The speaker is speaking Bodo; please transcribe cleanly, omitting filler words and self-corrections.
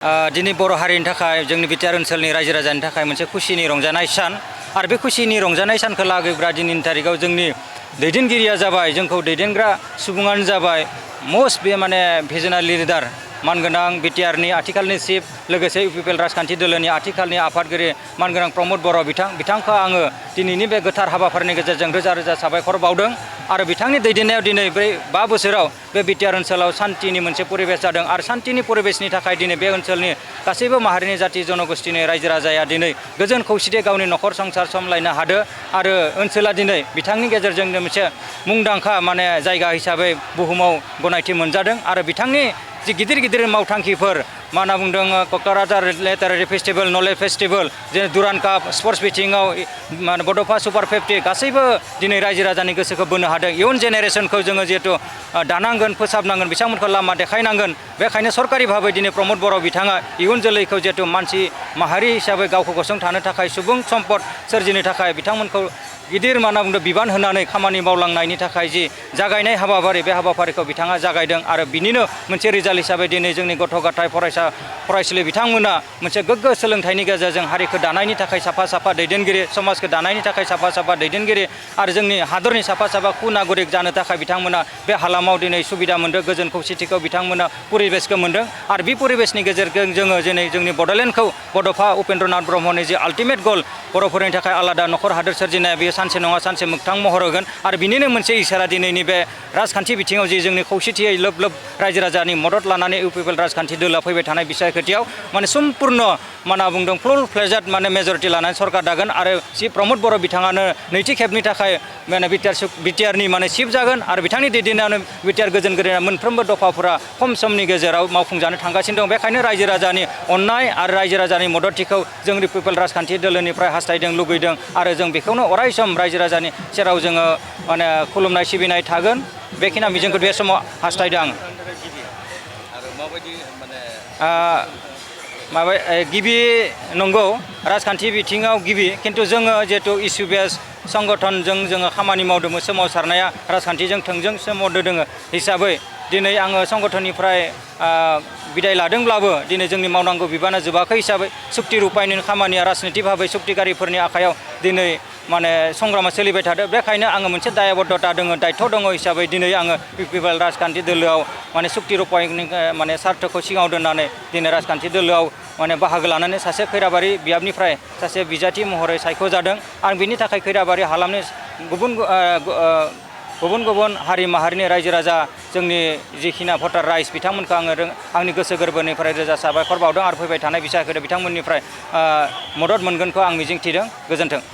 दिनै बर' हारिनि थाखाय जोंनि बिटिआर ओनसोलनि रायजो राजानि थाखाय मोनसे खुसिनि रंजानाय सान आरो बे खुसिनि रंजानाय सानखौ लागिब्रा दिनैनि थारिखआव जोंनि दैदेनगिरिया जाबाय जोंखौ दैदेनग्रा सुबुङानो जाबाय मस्ट बे माने भिजनारि लिडार मानगोनां बिटिआरनि आथिखालनि चिफ लोगोसे इउपिपिएल राजखान्थि दोलोनि आथिखालनि आफादगिरि मानगोनां प्रमद बर' बिथांखौ आङो दिनैनि बे गोथार हाबाफारिनि गेजेरजों रोजा रोजा साबायखर बावदों आरो बिथांनि दैदेननायाव दिनै बै 5 बोसोराव बे बिटिआर ओनसोलाव सान्थिनि मोनसे परिबेस जादों आरो सान्थिनि परिबेसनि थाखाय दिनै बे ओनसोलनि गासैबो माहारिनि जाथि जनगोष्ठीनि रायजो राजाया दिनै गोजोन खौसेथि गावनि नखर संसार सामलायनो हादों आरो ओनसोला दिनै बिथांनि गेजेरजोंनो मोनसे मुंदांखा माने जायगा हिसाबै बुहुमाव गनायथि मोनजादों आरो बिथांनि जि गिदिर गिदिर मावथांखिफोर मा होनना बुंदों Kokrajhar literary festival knowledge festival जेरै दुरान काप स्पर्ट्स बिथिङाव माने बड'फा सुपार 50 गासैबो दिनै रायजो राजानि गोसोखौ बोनो हादों इयुन जेनेरेसनखौ जोङो जिहेतु दानांगोन फोसाबनांगोन बिथांमोनखौ लामा देखायनांगोन बेखायनो सरकारि भाबै दिनै प्रमद बर' बिथाङा इयुन जोलैखौ जिहेतु मानसि माहारि हिसाबै गावखौ गसंथानो थाखाय सुबुं सम्पद सोरजिनो थाखाय बिथांमोनखौ गिदिर मा होनना बुंदों बिबान होनानै खामानि मावलांनायनि थाखाय जि जागायनाय हाबाफारि बे हाबाफारिखौ बिथाङा जागायदों आरो बिनिनो मोनसे रिजाल्ट हिसाबै दिनै जोंनि गथ' गथाय फरायसुलि बिथांमोना मोनसे गोग्गो सोलोंथाइनि गेजेरजों हारिखौ दानायनि थाखाय साफा साफा दैदेनगिरि समाजखौ दानायनि थाखाय साफा साफा दैदेनगिरि आरो जोंनि हादरनि साफा साफा नागरिक जानो थाखाय बिथांमोना बे हालामाव दिनै सुबिदा मोन्दों गोजोन खौसेथिखौ बिथांमोना परिबेसखौ मोन्दों आरो बे परिबेसनि गेजेरजों जोङो दिनै जोंनि बड'लेण्डखौ बड'फा उपेन्द्रनाथ ब्रह्मनि जे आल्टिमेट गल बर'फोरनि थाखाय आलादा नखर हादोर सोरजिनाया बेयो सानसे नङा सानसे मोगथां महर होगोन आरो बिनिनो मोनसे इसारा दिनैनि बे राजखान्थि बिथिङाव जि जोंनि खौसेथियै लोब लोब रायजो राजानि मदद लानानै इउपिपिएल राजखान्थि दोलोआ फैबाय थानाय बिसाय खोथियाव माने सम्पुर्ण मा होनना बुंदों फुल फ्लेजेड माने मेजरिटि लानानै सरकार दागोन आरो सि प्रमद बर' बिथाङानो नैथि खेबनि थाखाय माने बिटिआरनि माने चिफ जागोन आरो बिथांनि दैदेननायावनो बिटिआर गोजोन गोजोन मोनफ्रोमबो दफाफोरा खम समनि गेजेराव मावफुंजानो थांगासिनो दं बेखायनो रायजो राजानि अननाय आरो रायजो राजानि मददथिखौ जों इउपिपिएल राजखान्थि दोलोनिफ्राय हास्थायदों लुगैदों आरो जों बेखौनो अराय सम रायजो राजानि सेराव जोङो माने खुलुमनाय सिबिनाय थागोन बेखिनि मिजिंखौ बे समाव हास्थायदों आं गिबि नंगौ राजखान्थि बिथिङाव गिबि खिन्थु जोङो जिहेतु इसु बेस संगठनजों जोङो खामानि मावदोंमोन सोमावसारनाया राजखान्थिजों थोंजों सोमोन्दो दङ हिसाबै दिनै आङो संगठननिफ्राय बिदाय लादोंब्लाबो दिनै जोंनि मावनांगौ बिबाना जोबाखै हिसाबै सुक्ति रुपायनि खामानिया राजनितिक भाबै सुक्तिगारिफोरनि आखायाव दिनै माने संग्रामा सोलिबाय थादों बेखायनो आङो मोनसे दायबद्धता दङ दायित्व दङ हिसाबै दिनै आङो इउपिपिएल राजखान्थि दोलोआव माने सुक्ति रुपायनि माने सार्थखौ सिगाङाव दोननानै दिनै राजखान्थि दोलोआव माने बाहागो लानानै सासे खैराबारि बियाबनिफ्राय सासे बिजाथि महरै सायख'जादों आं बिनि थाखाय खैराबारि हालामनि गुबुन गुबुन हारि माहारिनि रायजो राजा जोंनि जिखिना भटार राइस बिथांमोनखौ आङो आंनि गोसो गोरबोनिफ्राय रोजा साबायखर बावदों आरो फैबाय थानाय बिसायख'थियाव बिथांमोननिफ्राय मदद मोनगोनखौ आं मिजिंथिदों गोजोन्थों।